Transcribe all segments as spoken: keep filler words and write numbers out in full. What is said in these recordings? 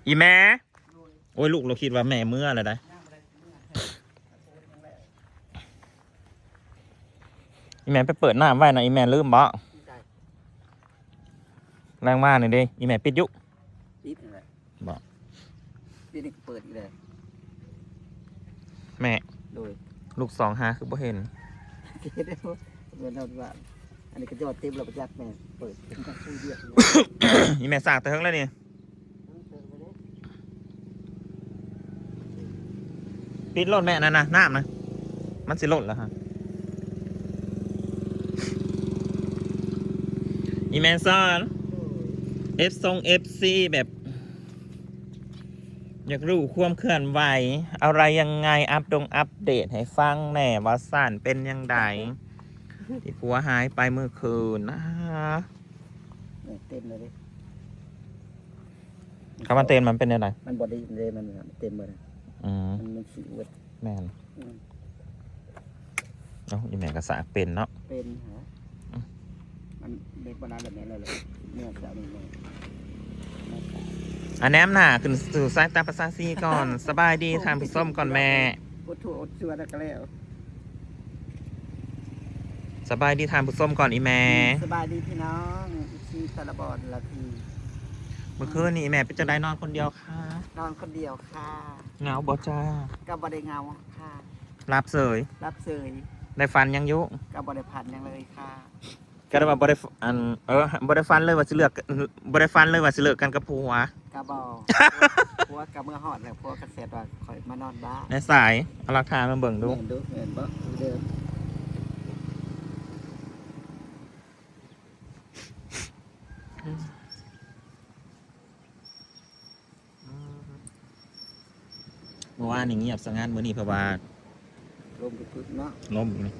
อีแม่ โอ้ย ลูกเราคิดว่าแม่เมือแล้วได้ อีแม่ไปเปิดน้ำไว้นะ อีแม่ลืมบ่ แรงมากนี่เด้ อีแม่ปิดอยู่ ปิดนั่นแหละ บ่ ปิดนี่ก็เปิดอีกเลย แม่ โดย ลูกสองหาคือบ่เห็น เห็นแล้ว เหมือนเราว่า อันนี้ก็ยอดเต็มเราก็ยัดแม่เปิดเป็นการคุยเรียกเลย อีแม่สากแต่เฮิงแล้วนี่ ปิดโลดแม่นั่นนะ น้ำนะ มันสิโลดแล้วฮะ อีแม่สอน เอฟ ทรง เอฟ ซี แบบ อยากรู้ความเคลื่อนไหว อะไรยังไง อัปดงอัปเดตให้ฟังแหน่ ว่าซั่นเป็นยังไง ที่ผัวหายไปเมื่อคืนนะ เนี่ยเต็มเลยดิ คำว่าเต็มมันเป็นยังไง มันบอดี้เลย มันเต็มเลย อืม มันมันสิเวิร์ด แม่น อืม เอ้า อีแม่ก็สากเป็นเนาะ เป็นฮะ อืม มันเด็กบนนั้นแบบนี้เลยเลย เมื่อเช้านี้เลย อันแนมหน้าขึ้นสู่สายตาประชาชนก่อน สบายดีท่านผู้ชมก่อนแม่ พุทโธอดเชื่อแล้วก็แล้ว สบายดีท่านผู้ชมก่อนอีแม่ สบายดีพี่น้อง อีซีตาลบอนละที เมื่อคืนนี้อีแม่เป็นจังได๋ นอนคนเดียวคะ นอนคนเดียวค่ะ เหงาบ่จ้า ก็บ่ได้เหงาค่ะ หลับเสย หลับเสย ได้ฝันหยังอยู่ ก็บ่ได้ฝันหยังเลยค่ะ ก็ได้ว่าบ่ได้ฟ- อัน เออ บ่ได้ฝันเลยว่าสิเลิก บ่ได้ฝันเลยว่าสิเลิกกันกับผัว ก็บ่ ผัวก็เมื่อฮอดแล้ว ผัวก็แซดว่าข้อยมานอนบ้าน แม่สาย เอาหลักฐานมาเบิ่งดู แม่นดู แม่นบ่ เดิม เมื่อวานนี่เงียบสงัด มื้อนี้เพราะว่า ลมกระพึบเนาะ ลมนี่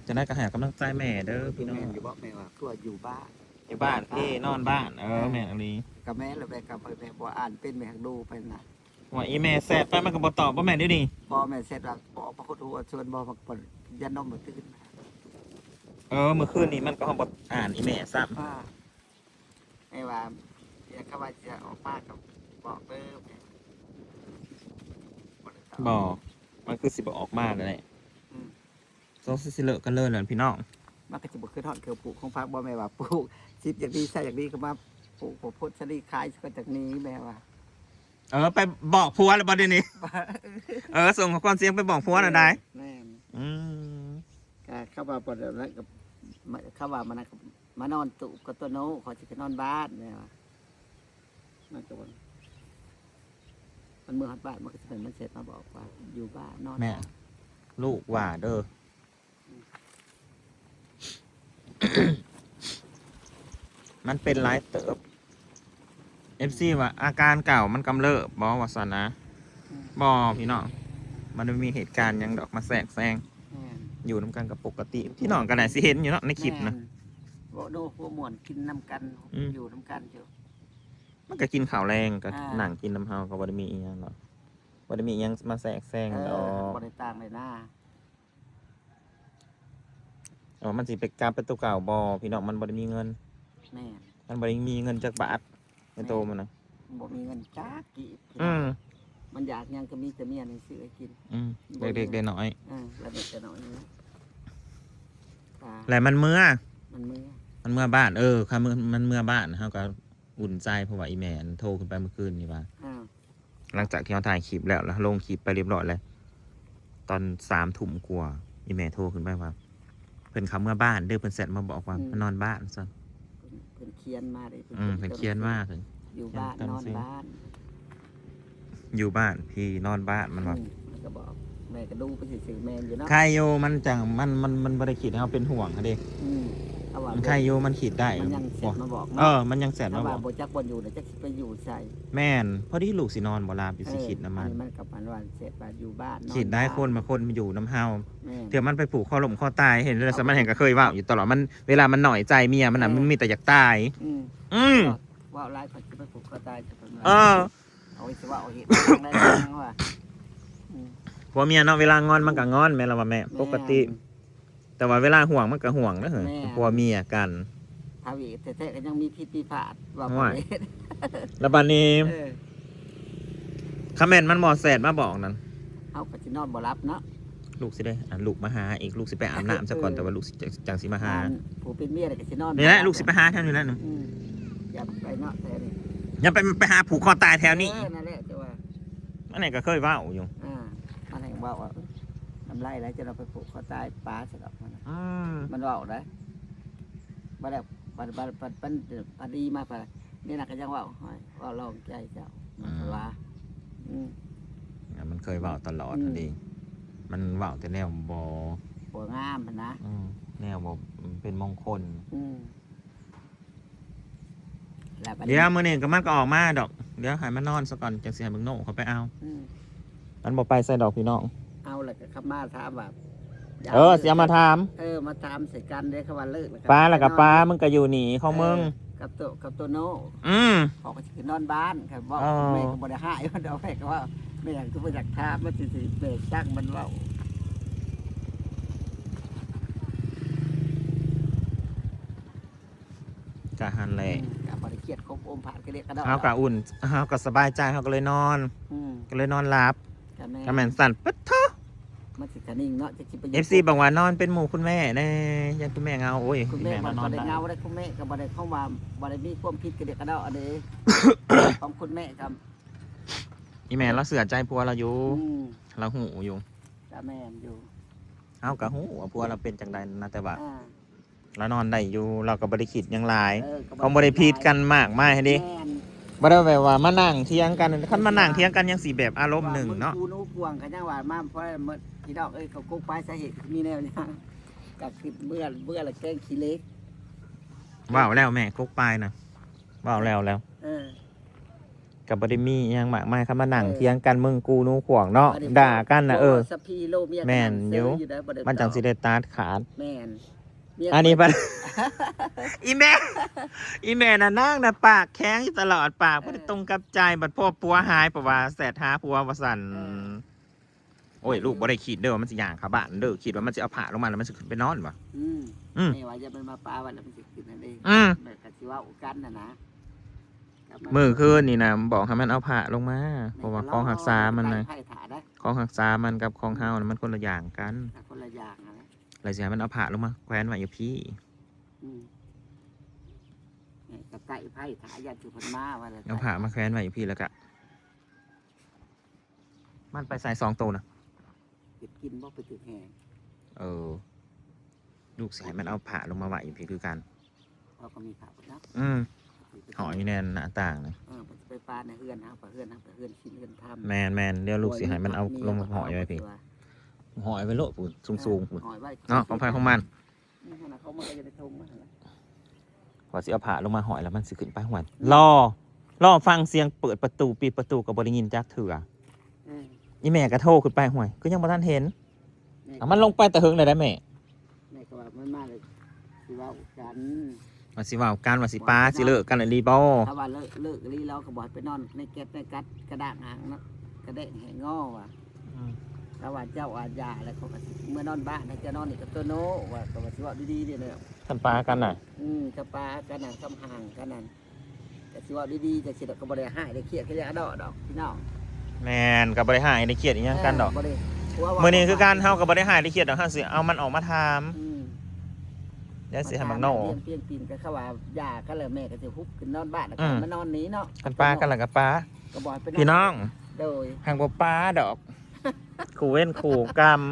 จังได๋ก็ให้กำลังใจแม่เด้อพี่น้อง แม่นอยู่บ่ แม่ว่าคือว่าอยู่บ้าน อยู่บ้านพี่นอนบ้าน เออ แม่นอีหลี ก็แม่นแล้ว แม่ก็ไป แม่บ่อ่านเป็น แม่หักดูไปนะ ว่าอีแม่แซดไปมันก็บ่ตอบ บ่แม่นเด้นี่ บ่ แม่แซดว่าบ่ บ่คุดหัวชวนบ่ บ่ บ่ ยันนมบ่ตื่น เออ มื้อคืนนี้มันก็บ่อ่านอีแม่ซ้ำ อ่า แม่ว่า อยากเข้าว่าจะออกมาก็บอกเด้อ แม่บ่ได้ตอบ บ่ มันคือสิบ่ออกมานั่นแหละ อืม สงสัยสิเลิกกันเลยแหละพี่น้อง มันก็สิบ่คือทอดเครือปลูกของพักบ่ แม่ว่าปลูกสิบอย่างดีใส่อย่างดีก็มาปลูกข้าวโพดสาลีขายก็จากนี้ แม่ว่า เออ ไปบอกผัวแล้วบ่เดี๋ยวนี้ เออ ส่งข้อความเสียงไปบอกผัวน่ะได้ แม่น อืม ก็เข้ามาบ่ได้แล้วก็ เข้าว่ามันก็มานอนตู้กับตัวโน้ ขอสิไปนอนบ้าน แม่ว่า มันก็บ่ มันเมื่อฮอดบ้าน มันก็สิเป็น มันเสร็จมาบอกว่าอยู่บ้านนอน แม่ บ้าน ลูกว่าเด้อ มันเป็นหลายเติบ เอฟซี ว่าอาการเก่ามันกำเริบบ่ ว่าซั่นนะ อืม บ่พี่น้อง มันบ่มีเหตุการณ์หยังดอกมาแทรกแซง แม่น อยู่นำกันก็ปกติ พี่น้องก็น่าสิเห็นอยู่เนาะในคลิปนะ แม่น เว้าดูหัวม่วนกินนำกัน อืม อยู่นำกันอยู่ มันก็กินข้าวแลงก็ อ่า นั่งกินนำเฮา ก็บ่ได้มีอีหยังดอก บ่ได้มีอีหยังมาแทรกแซง เออ ดอก บ่ได้ต่างเลยนะ เออ มันสิไปกลับไปตัวเก่าบ่พี่น้อง มันบ่ได้มีเงิน แม่น มันบ่ได้มีเงินจักบาทในโตมันนะ บ่มีเงินจักกีบ อืม มันอยากหยังก็มีแต่เมียนี่ซื้อให้กิน อืม บ่มี เด็กๆน้อยๆ เออ เล็กๆน้อยๆนี่ อ่า แล้วมันเมือ มันเมือ มันเมือบ้าน เออ คันมัน มันเมือบ้าน เฮาก็ อุ่นใจ เพราะว่าอีแม่อันโทรขึ้นไปเมื่อคืนนี่ว่า อ้าว หลังจากที่เฮาถ่ายคลิปแล้ว แล้วลงคลิปไปเรียบร้อยแล้ว ตอนสามทุ่มกว่า อีแม่โทรขึ้นไปว่า เพิ่นเข้าเมือบ้านเด้อ เพิ่นแชตมาบอกว่า อืม มานอนบ้านซั่น เพิ่น เพิ่นเขียนมาเด้ เพิ่น อืม เพิ่นเขียนมา เพิ่น อยู่บ้าน เขียนตาม นอน ชื่อ บ้าน อยู่บ้านพี่นอนบ้านมันว่า อืม มันก็บอก แม่ก็ดูไปซื่อๆ แม่นอยู่เนาะ ใครอยู่มันจัง มัน มัน มันบ่ได้คิดให้เฮาเป็นห่วงหั้นเด้ อืม เขาว่า มันใครอยู่มันคิดได้ มันยังแชตมาบอกเนาะ เออ มันยังแชตมาบอก ถ้าว่าบ่จักบ่อนอยู่น่ะจักสิไปอยู่ไส แม่น พอดีลูกสินอนบ่หลับอยู่ เออ สิคิดนำมัน อันนี้มันก็ปานว่าแชตว่าอยู่บ้านนอน คิดได้ บ้าน คนบางคนมันอยู่นำเฮา แม่น เทื่อมันไปผูกคอล้มคอตาย เห็นแล้ว เอา สมัยเห็นก็เคยเว้าอยู่ตลอด มัน เวลามันน้อยใจเมียมันน่ะ เออ มันมีแต่อยากตาย อืม อืม เว้าหลายเขาสิไปผูกคอตายจะเพิ่นว่า เออ เอาไว้สิว่าเอาเหตุผลได้ยังว่า อืม ผัวเมียเนาะ เวลางอนมันก็งอน แม่นล่ะว่าแม่ แม่น ปกติ แต่ว่าเวลาห่วงมันก็ห่วงเด้อ แม่น ผัวเมียกัน พระเวทแท้ๆก็ยังมีผิดมีพลาดว่า โอ้ย พระเวท แล้วบัดนี้ เออ คอมเมนต์มันบ่แซดมาบอกนั่น เฮาก็สินอนบ่หลับเนาะ ลูกสิได้อ่ะลูกมาหาอีก ลูกสิไปอาบน้ำซะก่อน แต่ว่าลูกสิจังจังสิมาหา อันผู้เป็นเมียน่ะก็สินอน นี่แหละ บ่หบ ลูกสิไปหาแถวนี้แหละหนึ่ง อืมอย่าไปเนาะแถวนี้ อย่าไปไปหาผูกคอตายแถวนี้ เออนั่นแหละแต่ว่า อันนี้ก็เคยเว้าอยู่ อ่ามันแห่งเว้าว่าน้ำลายไหลจะเราไปผูกคอตายปลาซะดอกมันน่ะ อืม มันเว้าได้บ่ได้บัดบัดบัดบัดบัดดีมาปะนี่น่ะก็ยังเว้าหอยเว้าลองใจเจ้ามันก็ว่า อืม อ่ะมันเคยเว้าตลอด อืม นั่นเอง มันเว้าแต่แนวบ่ บ่งามหั้นนะ อืมแนวบ่เป็นมงคล อืมแล้วบัดนี้ เดี๋ยวมื้อนี้ก็มันก็ออกมาดอก เดี๋ยวให้มันนอนซะก่อนจังสิให้บักโน่เขาไปเอา อืม มันบ่ไปใส่ดอกพี่น้อง เอาแล้วก็เข้ามาถามว่า เออสิเอามาถาม เออมาถามใส่กันเด้อเขาว่าเลิกแล้ว ปลาแล้วก็ปลามึงก็อยู่หนีของมึง เออกับตัวกับตัวโน่ อืม เขาก็สิขึ้นนอนบ้านครับบอก อ๋อ แม่ก็บ่ได้หายมันดอกแม่ก็ว่าแม่ก็บ่อยากถามมันสิสิแม่จักมันเว้า กะหันแหละ อืมก็บ่ได้เครียดคบอมผ่านก็เรียกกระดอก เฮากะอุ่นเฮากะสบายใจเฮาก็เลยนอน อืม ก็เลยนอนหลับ ก็แม่ ก็แม่นสั่นปึ๊ดเถาะ มันสิกะนิ่งเนาะจะสิไป เอฟซีบอกว่านอนเป็นหมู่คุณแม่แน่ยันคุณแม่เหงาโอ้ย คุณแม่ แม่ มัน มานอน ก็ได้ ได้ เงาได้คุณแม่ก็บ่ได้เข้ามาบ่ได้มีความคิดกระเดียกกระดอกอันนี้ ของคุณแม่ครับ อีแม่เราเสือใจผัวเราอยู่ อืม เราหูอยู่ ก็แม่นอยู่ เฮากะหูว่าผัวเราเป็นจังใดนะแต่ว่า อ่า เรานอนได้อยู่เราก็บ่ได้คิดหยังหลาย เออก็ เขาบ่ได้ผิดกันมากมายเด้ แม่น บ่ได้แบบว่ามานั่งเถียงกันคันมานั่งเถียงกันยังสิแบบอารมณ์หนึ่งเนาะ ว่มึกูหนูกวางเขายังว่ามาเพราะมันพี่น้องเอ้ยเขากุ๊กไปสาเหตุมีแนวนี้ก็คือเมื่อเมื่อละแกล้งขี้เหล็ก เว้าแล้วแม่กกปายนะเว้าแล้วแล้ว เออ ก็บ่ได้มีหยังมากมายคันมานั่ง เออ เถียงกันมึงกูหนูขวางเนาะด่ากันนะเออ สะพีโลเมีย แม่นอยู่ เซอได้บ่ได้ มันจังสิได้ตัดขาด แม่นเมีย อันนี้บัด อีแม่อีแม่น่ะนางน่ะปากแข็งอยู่ตลอดปากบ่ได้ตรงกับใจบัดพ่อผัวหายเพราะว่าแซดหาผัวว่าซั่น เออ โอ้ยลูกบ่ได้คิดเด้อว่ามันสิย่างเข้าบ้านเด้อคิดว่ามันสิเอาผ้าลงมาแล้วมันสิขึ้นไปนอนวะ อืม อืม แม่ว่าจะมันมาปาวันแล้วมันสิขึ้นนั่นเอง อืม แม่ก็สิเว้ากันน่ะนะ มื้อคืนนี่นะบอกให้มันเอาผ้าลงมาเพราะว่าของรักษามันนะ ไผ่ถ่าได้ ของรักษามันกับของเฮานะมันคนละอย่างกัน คนละอย่างนะ แล้วสิให้มันเอาผ้าลงมาแขวนไว้อยู่พี่ อืมเนี่ยก็ไก่ไผ่ถ่ายาถือพันมาว่าเลย เอาผ้ามาแขวนไว้อยู่พี่แล้วก็มันไปใส่สองตัวนะ เก็บกินบ่ไปถือแหง เออ ลูกสิให้มันเอาผ้าลงมาไว้อยู่พี่คือกัน เขาก็มีผักนะ อืมหอยแน่นหน้าต่างนะ เออมันจะไปปาในเฮือนฮะไปเฮือนฮะไปเฮือนชิ้นเฮือนทำ แมนแมนเดี๋ยวลูกสิให้มันเอาลงมาหอยไว้พี่หอยไว้โลดปูนสูงสูงปูน หอยไว้ เนาะของไผของมัน อืมนั่นน่ะเขามันก็จะได้ทงมาหั่นล่ะ ว่าสิเอาผ้าลงมาหอยแล้วมันสิขึ้นไปหวยรอรอฟังเสียงเปิดประตูปิดประตูก็บ่ได้ยินจักเถื่อ อืม อีแม่ก็โทรขึ้นไปหวยก็ยังบ่ทันเห็น แม่ เอามันลงไปแต่เฮิงเลยได้แม่ แม่ก็ว่ามันมาเลยสิเว้ากัน ว่าสิเว้ากันว่าสิปาสิเลิกกันอีหลีบ่ ถ้าว่าเลิกเลิกอีหลีเราก็บอกให้ไปนอนในแก๊บในกัดกระด้างหางเนาะกระแดงแหงงอว่ะ อืม ถ้าว่าเจ้าอาญาแล้วเขาก็สิเมื่อนอนบ้านให้เจ้านอนนี่กับตัวโน้ว่าก็ว่าสิเว้าดีๆเด้อเนาะ คันปากันน่ะ อืมถ้าปากันน่ะคำห่างกันนั่นก็สิเว้าดีๆจะสิดอกก็บ่ได้หายได้เครียดก็อย่าดอกดอกพี่น้อง แม่นก็บ่ได้หายได้เครียดอีหยังกันดอก เบ่ได้ มื้อนี้คือการเฮาก็บ่ได้หายได้เครียดดอกเฮาสิเอามันออกมาถาม อืม เดี๋ยวสิให้บักโน่ เพียงเพียงตีนก็เขาว่าอย่ากันแล้วแม่ก็สิฮุบขึ้นนอนบ้านแล้วก็ อืม มานอนนี้เนาะ คันปากันแล้วก็ปา ก็บอกให้ไป พี่น้อง โดย หากบ่ปาดอก คู่เวรคู่กรรม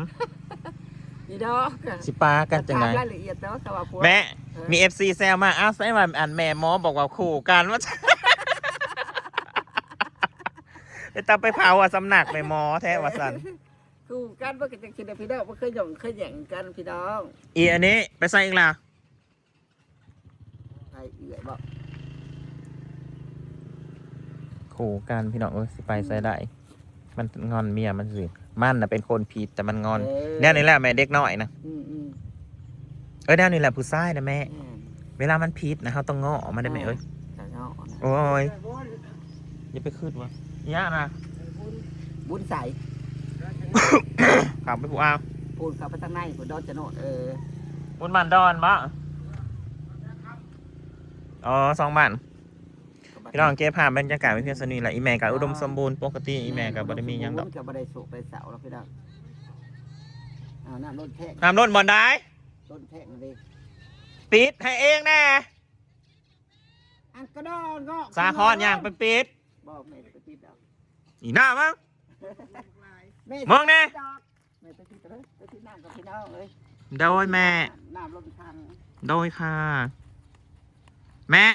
นี่ดอก สิปากันจังได๋ ถามรายละเอียดแต่ว่าเขาว่าผัว แม่ เออ มี เอฟซี แซวมาอ้าวใส่ว่าอันแม่หมอบอกว่าคู่กันว่าไปตามไปเผาอ่ะสำนักแม่หมอแท้ว่าซั่น คู่กันบ่ก็จังซี่นะพี่น้องบ่เคยหย่องเคยแหย่งกันพี่น้อง อีอันนี้ไปใส่อีกล่ะ ไผเอื้อยบ่ คู่กันพี่น้องเอ้ยสิไปใส่ได้ มันงอนเมียมันสิมันน่ะเป็นคนผิดแต่มันงอน เออ แนวนี้แหละแม่เด็กน้อยนะ อืมอืม เอ้ยแนวนี้แหละผู้ชายนะแม่ แม่น เวลามันผิดนะเฮาต้องง้อมันได้แม่เอ้ย จะเงาะนะ โอ้ยอย่าไปคิดว่าอย่านะ บุญใส ขับไปผู้อ้าว พูดเข้าไปทางในพูดดอนจะโนดเออ บุญมันดอนบ่ อ๋อ สองบ้าน พี่น้อง เก็บภาพบรรยากาศไว้เพียงเท่านี้แหละ อีแม่ก็อุดมสมบูรณ์ปกติ อีแม่ก็บ่ได้มีหยังดอก ก็บ่ได้โศกได้เศร้าแล้วพี่น้อง เอาน้ำล้นแท่ง น้ำล้นบ่อนใด ล้นแท่งเลย ปิดให้เองแน่ อันกระดอนก็ สาครย่างไปปิด บอกแม่ไปปิดเอา อีหน้ามึง แม่ มึงแน่ แม่ไปปิดเลยไปปิดน้ำกับพี่น้องเลย โดยแม่ น้ำล้นทาง โดยค่ะ แม่